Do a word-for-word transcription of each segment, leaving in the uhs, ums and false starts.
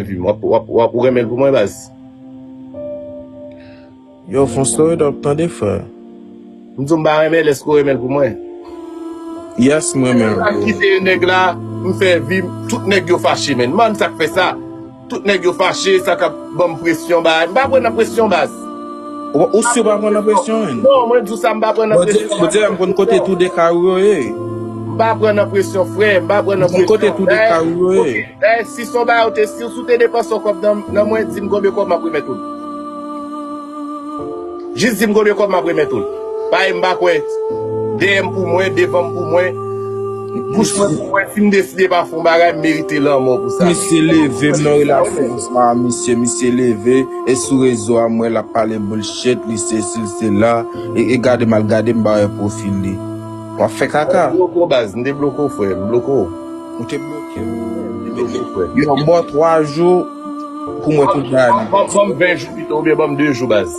vi m. W ap, w ap, w ap, ou renmen l pou mwen, baz? Yo, fon story, dòk, tande, frè. M di w m pa renmen l, èske w renmen l pou mwen? Yes, m renmen l. M kite nèg la, m fè vi m, tout nèg yo fache, menn. Man, sa k fè sa? Tout nèg yo fache, sa k ap ban m presyon, bagay. M pa pran nan presyon, baz. Ou, ou si w pa pran nan presyon, menn? Non, mwen di w sa, m pa pran nan presyon. Bon, di, bon, di, m konn kote tou de kay ou yo ye. M pa pran nan presyon, frè, m pa pran nan presyon. M konn kote tou de kay ou yo ye. Dayè, si son bagay ou te, si, si w te depanse yon kòb nan, nan mwen, di m konbyen kòb m ap remèt ou l. Jis di m konbyen kòb m ap remèt ou l. Paske m pa kwè dèyè m pou mwen, devan m pou mwen, bouch mwen pou mwen. Si m deside pa fè yon bagay, m merite lanmò pou sa. Misye leve, m nan relasyon ansanm ak misye, misye leve, e sou rezo a, m wè l ap pale bullshit, li sesi, li sela, e, e gade m al gade, m pa wè pwofil li. W ap fè kaka. M bloke w, baz, m debloke w, frè, m bloke w. Ou te bloke m. Yo, m ba w twa jou pou mwen tout bagay. Ban m, ban m ven jou pito, oubyen ban m de jou, baz.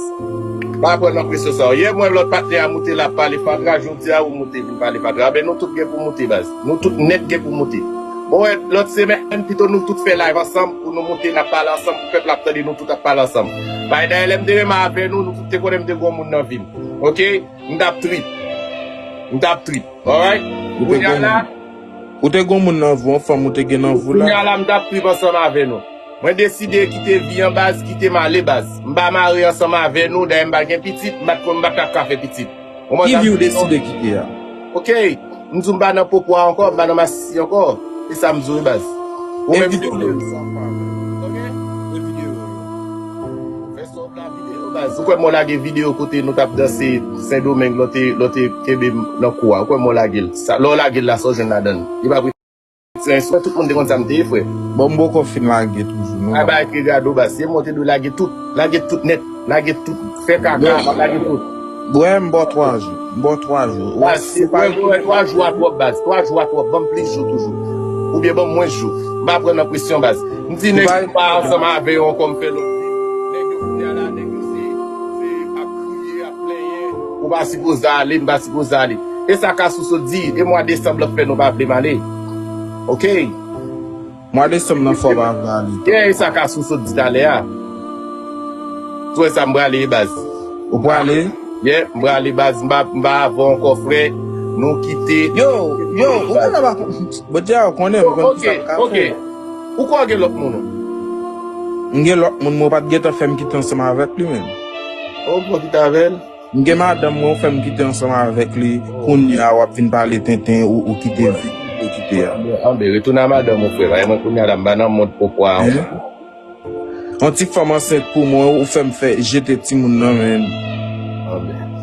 Pa pran nan presyon sa yo. Yè, mwen, lòt patnè a moute, l ap pale fatra, jodi a, ou moute, vin pale fatra. Ben, nou tout gen pou moute, baz. Nou tout nèt gen pou moute. Bon, wè, lòt semèn, pito nou tout fè live ansanm, pou nou moute, n ap pale ansanm, pou pèp la ap tande, nou tout ap pale ansanm. Bay dayè, lè m te renmen avè nou, nou tout te konnen m te gwo moun nan vi m. Oke? M t ap trip. M t ap trip. Alright? Ou te gon moun nan vi w, yon fanm ou te gen nan vi w la. Kounye a la, m t ap trip ansanm avè nou. Mwen deside kite vi an, baz, kite m ale, baz. M pa mare ansanm avè nou, dayè m pa gen pitit, m pa t konn, m pa t ap ka fè pitit. Ou konprann sa? Ki vi w deside kite a? Oke, m di w m pa nan popo a ankò, m pa nan masisi ankò. Se sa m di w wi, baz. Ou menm tou. Oke? Fè sa w vle ak videyo, baz. Ou kwè m wè w lage videyo kote nou t ap danse Sendomeng, lè w te, lè w te kenbe m nan kou a? Ou kwè m wè w lage l? Sa, lè w lage l la, sa w jwenn ladan l? Li pa prete. Tout moun te konn sa m te ye, frè. Bon, m poko fin lage toujou, non. Ay, bagay ki gado, baz. Se mwen te dwe lage tout. Lage tout nèt. Lage tout. Fè kaka, lage tout. Wè, m ba w twa jou. M ba w twa jou. Baz, se, wè, wè, twa jou a twòp, baz. Twa jou a twòp. Ban m plis jou toujou. Oubyen ban m mwens jou. M pa pran nan presyon, baz. M di nèg yo pa ansanm avè yo ankò, m fè lòt vi. Nèg yo kounye a la, nèg yo se, se ap kriye, ap plenyen. Ou pa sipoze ale, m pa sipoze ale. E sa Kasou sot di, e mwa desanm l ap fè nou pa vle m ale. Oke. Mwa desanm nan fò pa vle ale. Ye, e sa Kasou sot di talè a. Sou wè sa m prale, baz. Ou prale? Ye, m prale, baz. M pa, m pa avè w ankò, frè. Nou kite. Yo, yo, ou konnen pa. Bondye a, ou konnen, ou konnen ki sa m ka fè. Ou kwè w gen lòt moun, ou? M gen lòt moun, men w pa t gentan fè m kite ansanm avèk li menm. Ou pran kite avè l? M gen madanm mwen, ou fè m kite ansanm avèk li. Kounye a, w ap vin pale tenten, ou, ou kite vi, ou kite a. Anben, retounen a madanm ou, frè. Paske mwen, kounye a la, m pa nan mond popo a ankò. Yon ti fanm ansent pou mwen, ou fè m fè jete timoun nan, menm.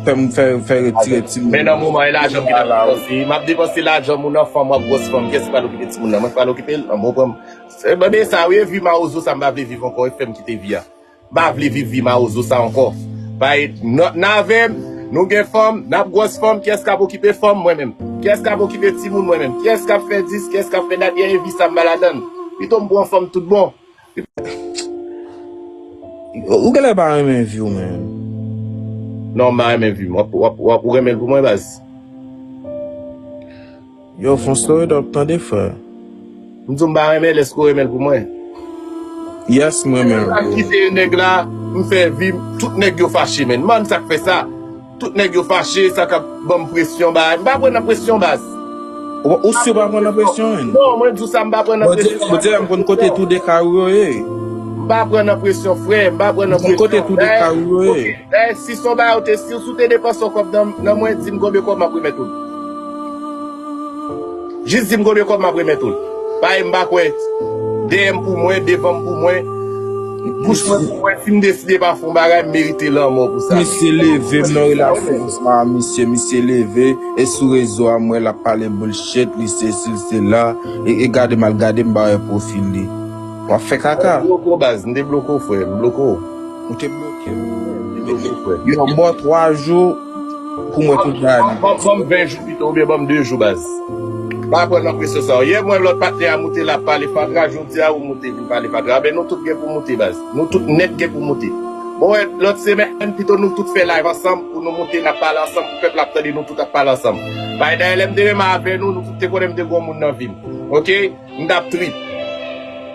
Fè m fè, fè retire timoun nan. Men nan moman, e lajan m gentan depanse. M ap depanse lajan moun nan, fanm, w ap gwòs fanm. Kiyès ki pral okipe timoun nan? Mwen ki pral okipe l? Anben, ou pran m. Se, men sa, wi, e vi mawozo sa, m pa vle viv ankò, e fè m kite vi a. M pa vle viv vi mawozo sa ankò. Bay, n, n avè m, nou gen fanm, n ap gwòs fanm, kiyès k ap okipe fanm? Mwen menm. Kiyès k ap okipe timoun? Mwen menm. Kiyès k ap fè dis, kiyès k ap fè dat? Yè, e vi sa m pa ladan l. Pito m pran fanm tout bon. Ou genlè pa renmen vi w, menm. Non, m pa renmen vi m. W ap, w ap, w ap, ou renmen l pou mwen, baz? Yo, fon story, dòk, tande, frè. M di w m pa renmen l, èske w renmen l pou mwen? Yes, m renmen l. M kite nèg la, m fè vi m, tout nèg yo fache, menn. Man, sa k fè sa? Tout nèg yo fache, sa k ap ban m presyon, bagay. M pa pran nan presyon, baz. Ou, ou si w pa pran nan presyon, menn? Non, mwen di w sa, m pa pran nan presyon. Bon, di, bon, di, m konn kote tou de kay ou yo ye. M pa pran nan presyon, frè, m pa pran nan presyon. M konn kote tou de kay ou yo ye. Dayè, si son bagay ou te, si, si w te depanse yon kòb nan, nan mwen, di m konbyen kòb m ap remèt ou l. Jis di m konbyen kòb m ap remèt ou l. Paske m pa kwè dèyè m pou mwen, devan m pou mwen, bouch mwen pou mwen. Si m deside pa fè yon bagay, m merite lanmò pou sa. Misye leve, m nan relasyon ansanm ak misye, misye leve, e sou rezo a, m wè l ap pale bullshit, li sesi, li sela, e, e gade m al gade, m pa wè pwofil li. W ap fè kaka. M te bloke w, baz, m te bloke w, frè, m bloke w. Ou te bloke m. M te bloke w, frè. Yo, m ba w twa jou pou mwen tout bagay. Ban, ban m ven jou pito, oubyen ban m de jou, baz. Pa pran nan presyon sa yo. Yè, mwen, lòt patnè a moute, l ap pale fatra, jodi a, ou moute, vin pale fatra. Ben, nou tout gen pou moute, baz. Nou tout nèt gen pou moute. Bon, wè, lòt semèn, pito nou tout fè live ansanm, pou nou moute, n ap pale ansanm, pou pèp la ap tande, nou tout ap pale ansanm. Bay dayè, lè m te renmen avè nou, nou tout te konnen m te gwo moun nan vi m. Oke? M t ap trip.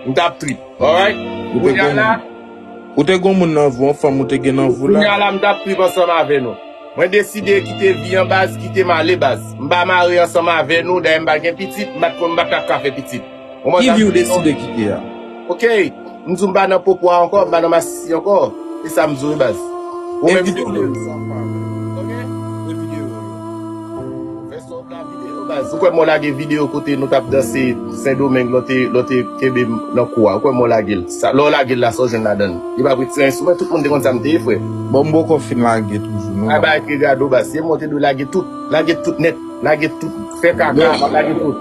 M t ap trip. Alright? Ou te Kounye a gon la, moun, ou te gon moun nan vi w, yon fanm ou te gen nan vi w la. Kounye a la, m t ap viv ansanm avè nou. Mwen deside kite vi an baz, kite m ale baz. M pa mare ansanm avè nou, dayè m pa gen pitit, m pa t konn m pa t ap ka fè pitit. Ou Ki konprann vi w sa? Deside kite a? Ok, m di w m pa nan popo a ankò, m pa nan masisi ankò. Se sa m di w wi baz. Ou E menm videyo tou. Yo? Ok? E videyo yo? Fè sa w vle a videyo, baz. Ou kwè m lage videyo kote nou t ap danse Sendomeng, lè w te, lè w te kenbe m nan kou a? Ou kwè m lage l? Sa, lè w lage l la, sa w jwenn ladan l? Li p ap retire anyen sou mwen, tout moun te konn sa m te ye, frè. Bon, m poko fin lage toujou, non. Ay, bagay ki gade w, baz. Se mwen te dwe lage tout. Lage tout nèt. Lage tout. Fè kaka, lage tout.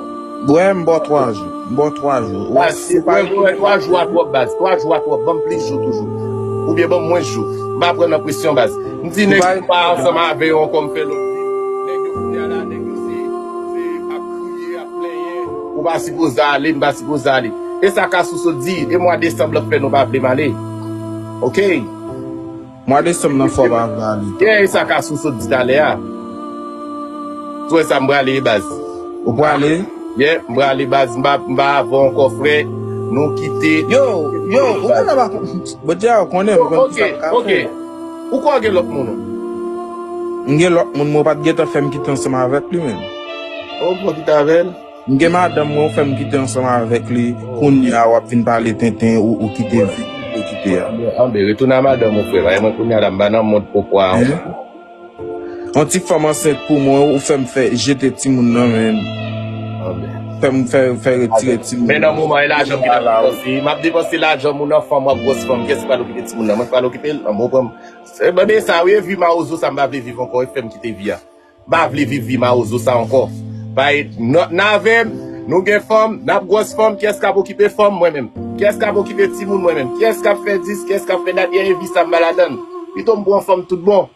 Bwè, m ba w twa jou. M ba w twa jou. Baz, se pa wè, wè, twa jou a twòp, baz. Twa jou a twòp. Ban m plis jou toujou. Oubyen ban m mwens jou. M pa pran nan presyon, baz. M di nèg yo pa ansanm avè yo ankò, m fè lòt vi. Nèg yo kounye a la, nèg yo se, se ap kriye, ap plenyen. Ou pa sipoze ale, m pa sipoze ale. E sa Kasou sot di, e mwa desanm l ap fè nou pa vle m ale. Ok. Mwa desanm nan fò pa vle ale. Yeah, e sa Kasou sot di talè a. Sou wè sa m prale, baz. Ou prale? Yeah, m prale, baz. M pa, m pa avè w ankò, frè. Nou kite. Yo, yo, ou konn ap. Bondye a, ou konnen, ou konn ki sa m ka fè. Ok, ok. Ou kwè w gen lòt moun? M gen lòt moun, mwen pa t gentan fè m kite ansanm avèk li menm. Ou pran kite avè l? M gen madanm mwen, ou fè m kite ansanm avèk li. Kounye a w ap vin pale tenten, ou, ou kite vi, ou kite a. Anben, retounen a madanm ou, frè. Paske mwen kounye a la, m pa nan mond popo a ankò. Yon ti fanm ansent pou mwen, ou fè m fè jete timoun nan menm. Anben. Fè m fè, fè retire timoun. Men nan moman e lajan m gentan depanse. M ap depanse lajan moun nan fanm, w ap gwòs fanm. Kiyès ki pral okipe timoun nan? Mwen ki pral okipe l? Anben, ou pran m. Se, men sa, wi, e vi mawozo sa m pa vle viv ankò, e fè m kite vi a. M pa vle viv vi mawozo sa ankò. Bay, n, n avè m, nou gen fanm, n ap gwòs fanm, kiyès k ap okipe fanm? Mwen menm. Kiyès k ap okipe timoun? Mwen menm. Kiyès k ap fè dis, kiyès k ap fè dat? E vi sa m pa ladan l. Pito m pran fanm tout bon.